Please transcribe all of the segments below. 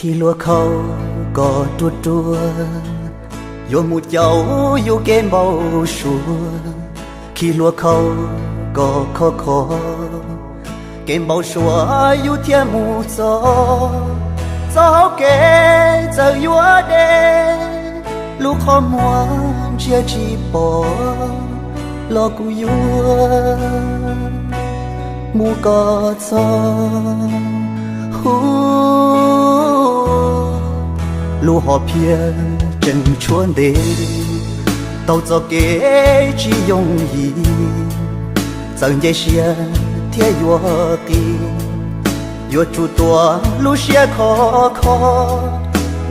Khi hlua khau kom ruaj ruaj, yuav mus caum yus kev npau suav. Khi hlua khau kom khov kho, kev npau suav yus thiaj mus txog. Txoj hau kev txawm yuav deb, lub qhov muag ntsia tsis pom, los kuv yuav mus kom txog. Hu, lub hom phiaj tseem tshuav ntev, tau txoj kev tsis yooj yim, txawm nce siab thiab yuav qis, yuav tsum tuav lub siab khov kho,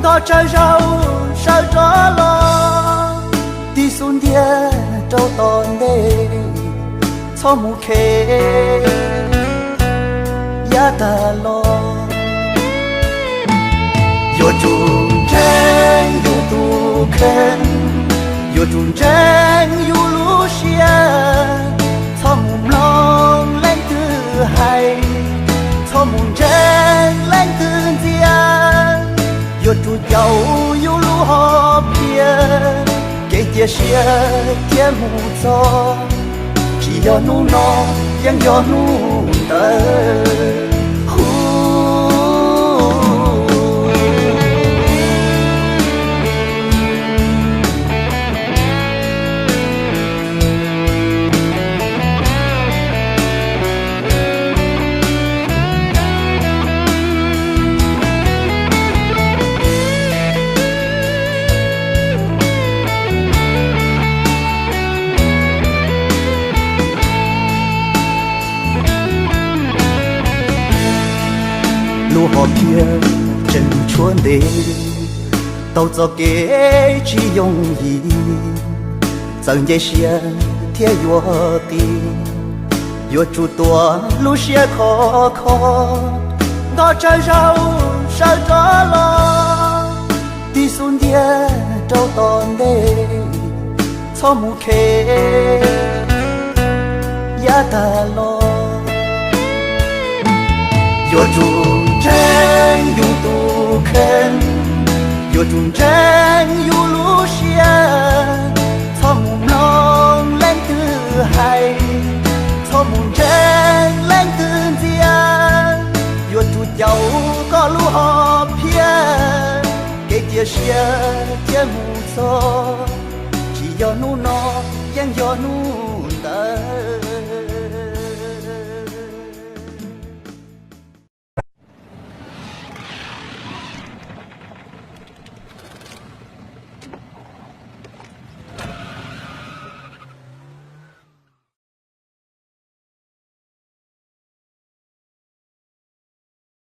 nto tsawg zaus sawv rov los, tig xub ntiag rau tom ntej, txhob mus khe yav tag los. Yuav tsum ntseeg yus tus kheej, yuav tsum ntseeg yus lub siab, txhob mus mloog leej twg hais, txhob mus ntseeg leej twg ntxias. Yuav tsum caum yus lub hom phiaj, kev cia siab thiaj mus txog. Tsis yog hnub no, yeej yog hnub ntawd. Hu, lub hom phiaj tseem tshuav ntev, tau txoj kev tsis yooj yim, txawm nce siab thiab yuav qis, yuav tsum tuav lub siab khov kho, nto tsawg zaus sawv rov los, tig xub ntiag rau tom ntej, txhob mus khe yav tag los. Yuav tsum ntseeg yus tus kheej, yuav tsum ntseeg yus lub siab, txhob mus mloog leej twg hais, txhob mus ntseeg leej twg ntxias. Yuav tsum caum koj lub hom phiaj, kev cia siab thiaj mus txog. Tsis yog hnub no, yeej yog hnub